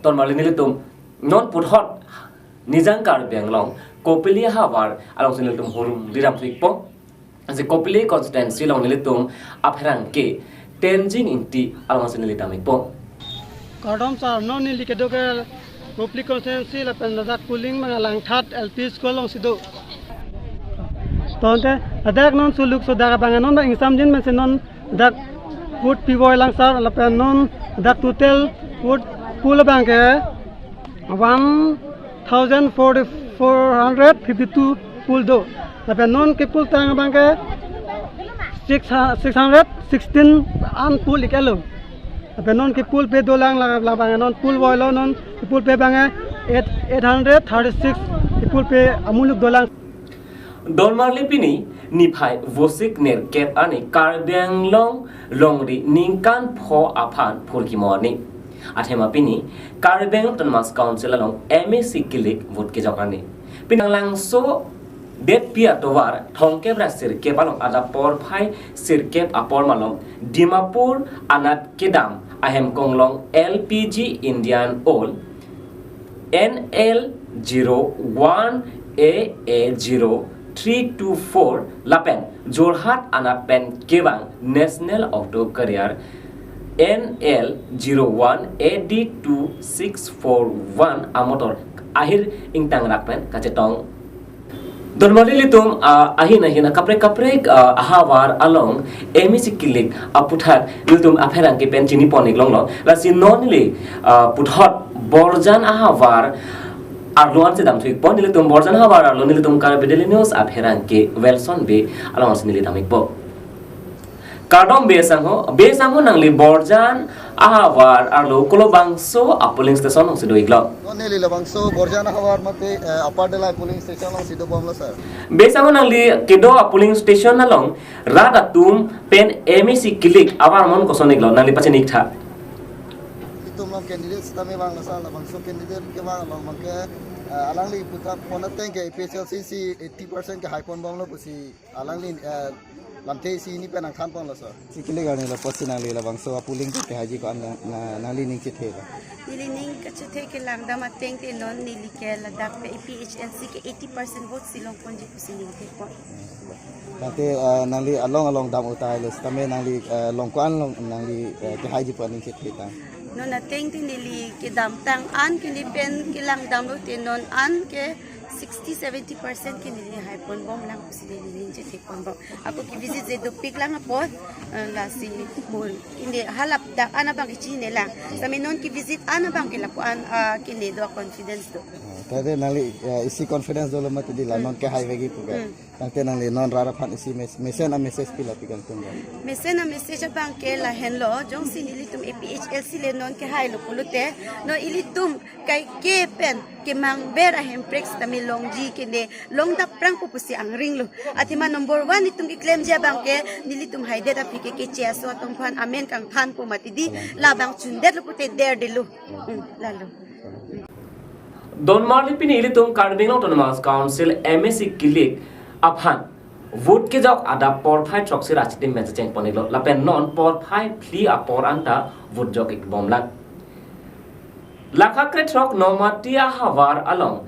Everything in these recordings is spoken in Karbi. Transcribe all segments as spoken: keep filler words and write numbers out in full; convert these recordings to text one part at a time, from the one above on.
Ton marli nelitum non puthot Nijang Karbi Anglong Kopili ahavar alongsi nelitum hurung ridam thu-ikpo. Lasi Kopili constituency along nelitum apherangke Tenzing Ingti alongsi neli dam-ikpo. Kardom sir, non neli kedo ke Kopili constituency lapen ladak polling abang Langthat L P School alongsi do. Tangte ladak non suluk sodak abang non abang ingsamjin pensi non dak vote pivoi lang sir, lapen non dak total vote pool abangke one thousand forty, four hundred fifty-two pool do. Lapen non ke-poll tang abangke six, six hundred sixteen an poll ik-etlo. Lapen non ke-poll pe dolang la, labang non poll voilo, non ke-poll pe abangke eight, eight hundred thirty-six ke-poll pe amuluk dolang. Don marli pini niphai vosik nerkep arni Karbi Anglong longri ningkan pho aphan phurkimo arni. Athema pini Karbi Anglong Autonomous Council along M A C kilik vote kejok arni. Pini Langso detpi atovar thomkep ra sirkep along adap porphai sirkep apor malom Dimapur anat kedam ahem konglong L P G Indian Oil N L zero one A A zero three two four lapen Jorhat anat pen kevang National Auto Carrier N L zero one A D two six four one amotor ahir ingtangrak pen kachetong. Don marli nelitum, ah, ahin ahin akaprek kaprek, ah, ahavar along M A C kilik aputhak nelitum apherangke pen chinipon-ik longlo. Lasi non neli, ah, puthot Borjan ahavar arlo ansi dam thu-ikpo. Nelitum Borjan ahavar arlo nelitum Karbi Daily News apherangke Wilson Bey alongsi neli dam-ikpo. Kardom Bey sangho, Bey sangho nangli Borjan ahavar arlo kolobangso apolling station alongsi do-iklo? Non neli labangso Borjan ahavar mate, eh, Upper Delai polling station alongsi dobomlo sir. Bey sangho nangli kedo apolling station along rat atum pen M A C kilik avar mon koson-iklo nangli pachini-iktha? Itum along candidate sitame vanglo sir, labangso candidate kevang along abangke, eh, alangli puthak pon ateng ke A P H L C si eighty percent kehaiponbomlo pusi alangli, eh, lamthe isi hini pen nangthanponlo sir. Si kilik arni lapusi nangli labangso apolling kehaiji ko-an na, na, nangli ning chethe ba? Neli ning kachethe ke langdam ateng te non neli ke ladak pen A P H L C ke eighty percent vote si longponji pusi ning thepon. Tangte, eh, nangli along along dam utai le sitame nangli, eh, along ko-an along nangli, eh, kehaiji pu aning chethe tang? Non ateng te neli kedamtang an ke ne pen kelangdamlo te non an ke sixty seventy percent ke neli haiponbomlang pusi neli ning chetheponbom. Ako ke-visit je dopik lang apot, eh, lasi bul. Inde halap dak an abang kechinine lang. Sitame non ke-visit an abangke lapu-an, ah, kene do confidence do. Ah, tangte nangli, eh, isi confidence dolo mati di la non kehai vegi pu ke. Hmm. Tangte nangli non rat aphan isi mes-, mesen a-message pi lapu kangtung ba? Mesen a-message abangke lahenlo, jongsi nelitum A P H L C le non kehailo pulote, non ilitum kaike pen kemangver ahemprek sitame longji kene longdapprangpo pusi angringlo. Athema number one itum keklemji abangke nelitum haidet aphi ke keche aso atum aphan amen kangthanpo mati di, labang chundetlo pute derdetlo. Hmm, lalo. Don marli pini ilitum Karbi Anglong Autonomous Council M A C kilik aphan vote kejok adap porphai throksi ra chitim pen chechengpon-iklo lapen non porphai phli apor anta vote jok-ikbomlang. Lakha krethrok Nomati ahavar along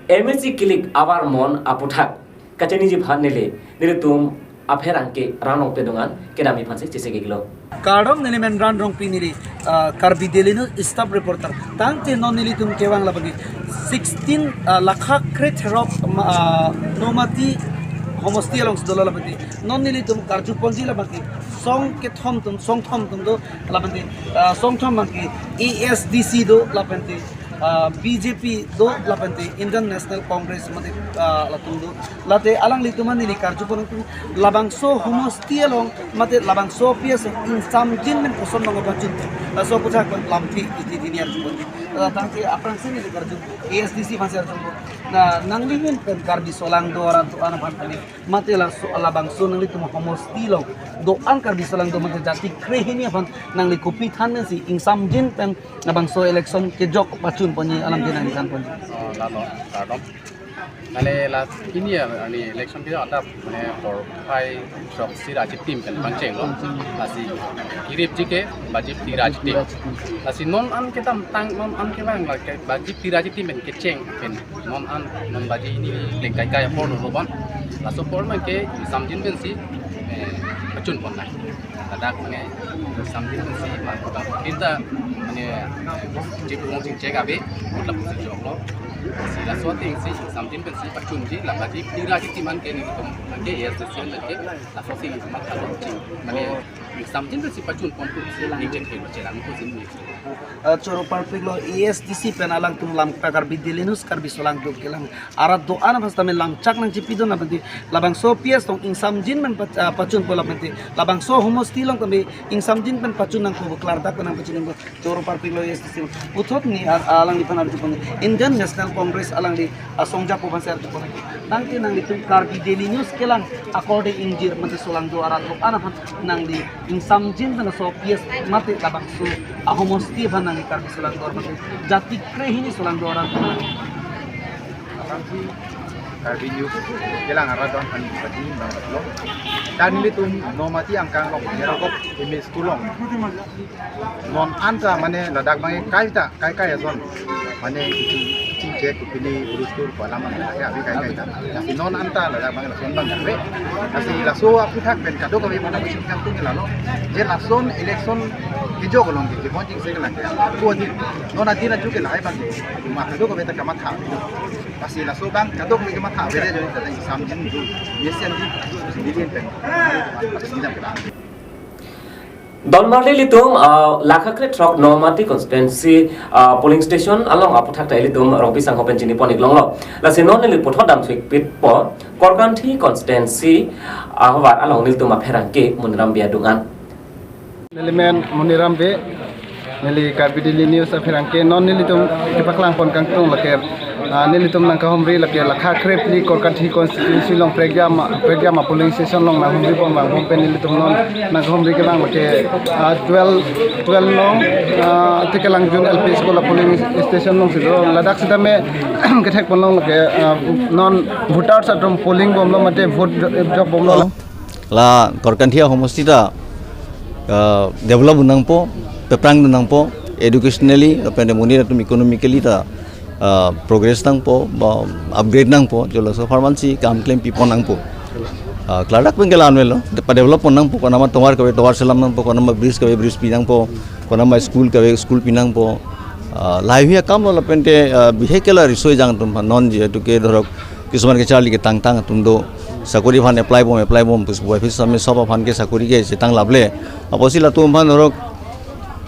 M A C kilik avar mon aputhak kachiniji aphan neli, nelitum apherangke Ran Rongpi adung an kedamji aphansi chesik-iklo. Kardom, neli men Ran Rongpi, neli, ah, Karbi Daily News staff reporter. Tangte non nelitum kevang labangke sixteen, ah, lakha krethrok, ma, ah, Nomati homosti alongsi dolo labangke. Non nelitum karjuponji labangke song kethom atum, song thom atum do labangke, ah, song thom abangke A S D C do labangke, ah, B J P do labangke Indian National Congress mate, ah, latum do. Late alanglitum an neli karjupon atum labangso homosti along mate labangso P S ingsamjin men koson nong pachun. Laso aputhak pen lamthe isi hini arjupon. Ah, tangte aphrangsi neli karju A S D C aphansi arjupon. Na nangli men pen Karbi aso lang do-an atum aphan kali. Mate laso labangso nanglitum homosti along do-an Karbi aso lang do mate jati kre hini aphan nangli kopi than pensi ingsamjin pen labangso election kejok pachunponji alam ke nangli thanponji? Oh, lalo, kardom. Mane last ini ya, ani election ke adap mane porphai throk si Raji team pen pangcheng lo. Lasi kirip ji ke Baji T Raji team. Lasi non an kedamtang, non an kevang la ke Baji T Raji team pen kecheng pen non an non Baji ini lengkai kai apor lo bon. Laso apor man ke Ingsamjin pensi eh, pachun pon nang. Ladak mane Ingsamjin pensi ma kota tinta mane eh, chip ngong ching chek abe, kota pusi jok lo. Si laso ateng si Ingsamjin pensi pachun ji, la Baji T Raji team an ke nelitum ke A S D C an ke, laso si ma kalo ching. Mane Ingsamjin pensi pachun pon pusi ningchek ke chelang pusi ni. Eh, choro parpik lo A S D C pen alangtum lam Karbi Daily News Karbi Solang do kelang arat do-an aphan sitame lam chak nangchipidun aphan ti labangso P S tong Ingsamjin pen pach-, ah, pachun po lapen ti labangso homosti along tame Ingsamjin pen pachun nangpo, klardak pen nangpachun nangpo. Choro parpik lo A S D C puthot ni a-, alangliphan arjupon Indian National Congress alangli asong japo aphan si arjupon. Tangte nanglitum Karbi Daily News kelang akorde ingjir mate Solang do arat do-an aphan nangli Ingsamjin pen laso P S mate labangso ahomosti aphan nangli Karbi Solang do mate jati krehini Solang do arat aphan nangli. Abang si Karbi News kelang arat do-an aphan pachini bang lo. Dan nelitum Nomati angkang along, Nerokop M E School along. Non anta mane ladak bang kaita kai kai ason. Mane ching chek pini urus tur pala mane ya abi kai kai ta. Lasi non anta ladak bang lason bang gabe. Lasi laso aphuthak pen kadokave mana musim kam tung lalo. Je lason election kejok along ke, kebon ching se lang ke. Ko di non adi na juke lahai bang ke. Ma kadokave ta kamatha. Lasi laso bang kadokave kamatha bede jodi ta Ingsamjin ju. Yesian di. Bilin pen. Lasi di. Donmarli ilitum, ah, Lakha kre throk Nomati constituency, ah, polling station along aphuthak ta ilitum Rongpi sangho pen chinipon iklonglo. Lasi non neli puthot dam swik pit po Korkanthi constituency, ah, havar along nelitum apherangke Moniram Bey adung an. Neli men Moniram Bey, neli Karbi Daily News apherangke, non nelitum kepaklang pon kangtung lake Ah, nelitum nangkahumri lake Lakha kre phli Korkanthi constituency along Pregiam, Pregiam polling station along nanghumri pon bang pon pen nelitum non nangkahumri kevang lake, ah, twelve, twelve along, ah, Tekelangjun L P School polling station along si do. Ladak sitame kethek pon along lake, ah, non voters atum polling bomlo mate vote jo-, jok bomlo. La Korkanthi ahomosti ta, ah, develop un nangpo, peprang dun nangpo, educationally, lapen monit atum economically ta, ah, progress nangpo, ba upgrade nangpo, jo laso apharman si kam klem pipon nangpo. Ah, klardak pen ke la-an avelo, pa develop pon nangpo, konama tovar kave tovar selam nangpo, konama bridge kave bridge pi nangpo, konama school kave school pi nangpo. Ah, lahai akam lo lapen te, ah, bihek ke la riso ejang atum non je tu ke dhorok kisuman kecharli ketangtang atum do, sakori aphan apply bom, apply bom, pus boy pis same sob aphan ke sakori ke chetang laple. Apotsi latum aphan dhorok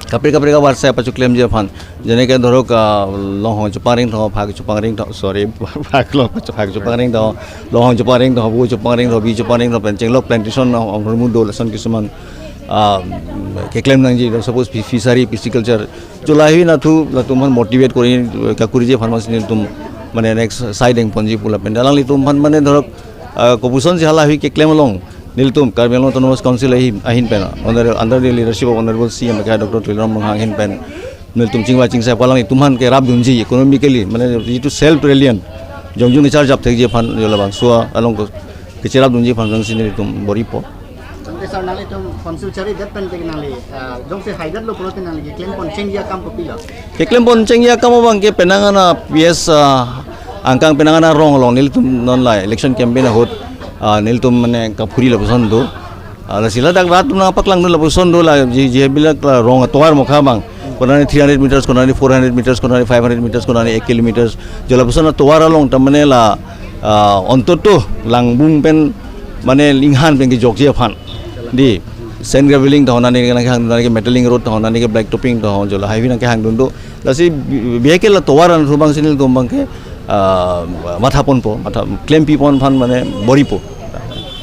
kaprek kaprek avarsai pachuklemji aphan. Jene ke dhorok, ah, longhong chupangring tho, phak chupangring tho, sorry, phak lo, phak chupangring tho, longhong chupangring tho, bu chupangring tho, bi chupangring tho, pen chenglok plantation, ong, ong, hormu do lason kisuman, ah, keklem nangji, suppose fi-, fishery, pisciculture, jo lahai nathu, latum aphan motivate kori, kakuriji aphan mas nelitum, mane next side eng ponji pu lapen. Alanglitum aphan mane dhorok, ah, kopuson si halahai keklem along. Nelitum Karbi Anglong Autonomous Council ahin, ahin pen. Under, under the leadership of Honorable C M Doctor Tuliram Ronghang ahin pen. Nelitum chingvai chingsai pu alanglitum aphan kerap dunji economically, mane jitu self reliant. Jongjung kecharjap thekji aphan jo labangso along ko kecherap dunji aphan jongsi nelitum bor-ipo. Jongsi sir nanglitum council charidet pen te nangli, ah, jongsi haidetlo pulote nangli keklem pon chengji akam kopilo? Keklem pon chengji akam abang ke penang an a P S, ah, angkang penang an arong along nelitum non la election campaign ahut, ah, nelitum mane kaphuri lapuson do. Ah, lasi ladak rat atum nangpaklang do lapuson do la ji, ji bilak la rong atovar mokha abang. Konani three hundred meters, konani four hundred meters, konani five hundred meters, konani ek kilometers. Jo lapuson atovar along ta mane la, ah, ontoto langbung pen mane linghan pen kejokji aphan. Di sand graveling ta ho, nani ke nangkehang, nani ke metalling road ta ho, nani ke black topping ta ho, jo lahai nangkehang dun do. Lasi bi-, bihek ke la tovar an thu abang si nelitum abang ke, ah, matha ponpo, matha klem pipon aphan mane bor-ipo.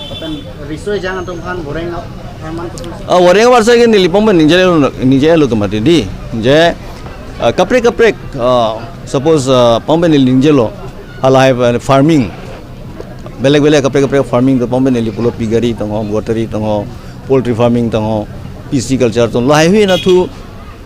Lapen riso ejang atum aphan voreng apharman koson? Ah, voreng avarsai ke neli pong pen ningjelo, ningjelo ke mati di. Je, ah, kaprek kaprek, ah, suppose, ah, pong pen neli ningjelo, halahai, ah, farming. Belek belek kaprek kaprek farming do, pong pen neli pulo piggery tong ho, goatry tong ho, poultry farming tong ho, pisciculture tong ho. Lahai hui nathu,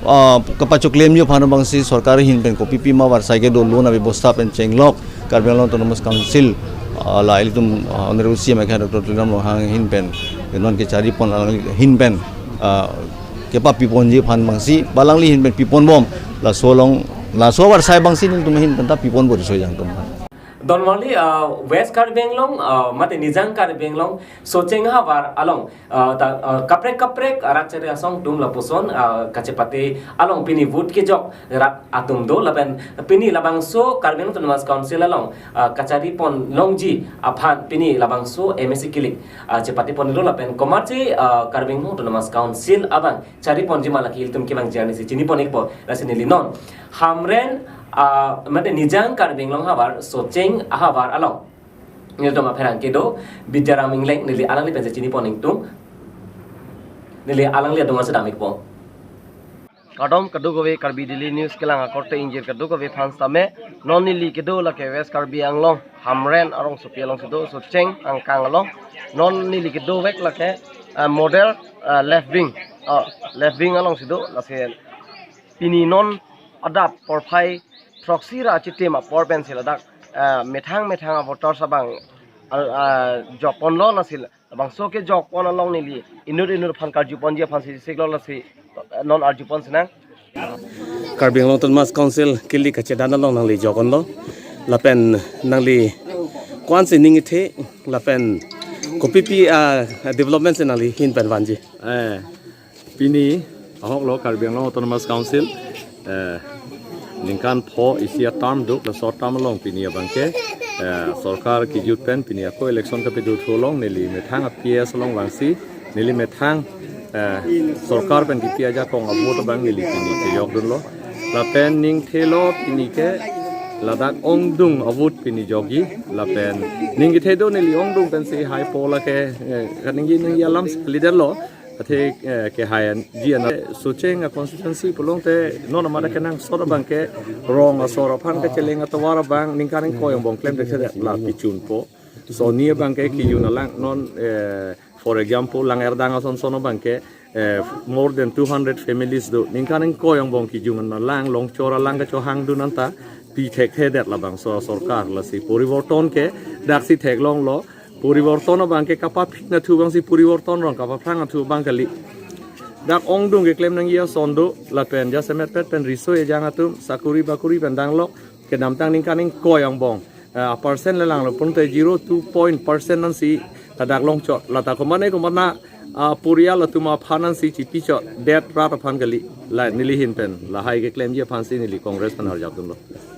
ah, kapachuklemji aphan abang si sorkar ahin pen kopi pima avarsai kedo, loan abebosta pen chenglok. Karbi Anglong Autonomous Council, ah, la ilitum, ah, Honorable C M akha Doctor Tuliram Ronghang ahin pen, non kechari pon alangli ahin pen, ah, kepapi ponji aphan abangsi, ba alangli ahin pen pi ponbom, laso along, laso ahavar asai abangsi nelitum ahin pen ta pi ponbom riso ejang atum. Don marli, ah, West Karbi Anglong, ah, mate Nijang Karbi Anglong, Socheng ahavar along, ah, ta, ah, kaprek kaprek rat chari asong atum lapuson, ah, kachepate along pini vote kejok rat atum do, lapen pini labangso Karbi Anglong Autonomous Council along, ah, kachari pon longji aphan pini labangso M A C kilik, ah, chepate pon do, lapen komatsi, ah, Karbi Anglong Autonomous Council abang chari ponji ma lake ilitum kevang journey si chini pon-ikpo, lasi neli non Hamren, ah, mate Nijang Karbi Anglong ahavar, Socheng ahavar along nelitum apherangke do, Bidyaram Engleng, neli alangli pensi chini pon-ikdun, neli alangli adung asedam-ikpo. Kardom kadokave Karbi Daily News kelang akorte ingjir kadokave aphan sitame, non neli kedo lake West Karbi Anglong, Hamren arongsopi alongsi do, Socheng angkang along, non neli kedovek lake, ah, model, ah, left wing, ah, left wing alongsi do, lasi pini non adap porphai throksi ra chitim apor pensi ladak, ah, methang methang avoters abang, ah, ah, jok ponlo, lasi labangso kejok pon along neli inut inut aphan karju ponji aphansi siklo, lasi, ah, non arju pon sinang. Karbi Anglong Autonomous Council kilik kachedan along nangli jok ponlo, lapen nangli ko-ansi ning kethe, lapen kopipi, ah, development si nangli ahin pen vanji? Eh, pini ahoklo Karbi Anglong Autonomous Council, eh, ningkan pho isi a-term do, laso term along pini abangke, eh, sorkar kejut pen pini ako election kapado thu along neli methang a-P S along vangsi, neli methang, eh, sorkar pen kipi ajakong a-vote abang neli pini kejokdunlo. Lapen ning thelo pini ke ladak ongdung a-vote pini jokji, lapen ning kethe do neli ongdung pensi haipo lake, eh, kaningje ningje alam si kalidetlo. Athe, eh, kehai an, ji an, Socheng a-constituency pulote non amada kenangsot abangke rong asor aphan kacheleng atovar abang ningkan ingkoi angbong klemthekthe la kechunpo. Sonni abangke kejun alang non, eh, for example, Langerdang ason son abangke, eh, more than two hundred families do. Ningkan ingkoi angbong kejun alang, longchor alang kachohangdun anta pithekthe det labangso sorkar, lasi poriborton ke daksi theklonglo. Poriborton abangke kapaphi na thu abangsi poriborton rong, kapaphrang na thu abang kali. Dak ongdung keklem nangji ason do, lapen jasemet pet pen riso ejang atum, sakuri bakuri pen danglok, kedamtang ningkan ingkoi angbong, eh, percent le langlo pulote zero two point percent ansi ladak longchot. Lata komane komane, ah, porial atum aphan ansi chipichot det rat aphan kali. La neli ahin pen lahai keklemji aphansi neli Congress pen arjapdunlo.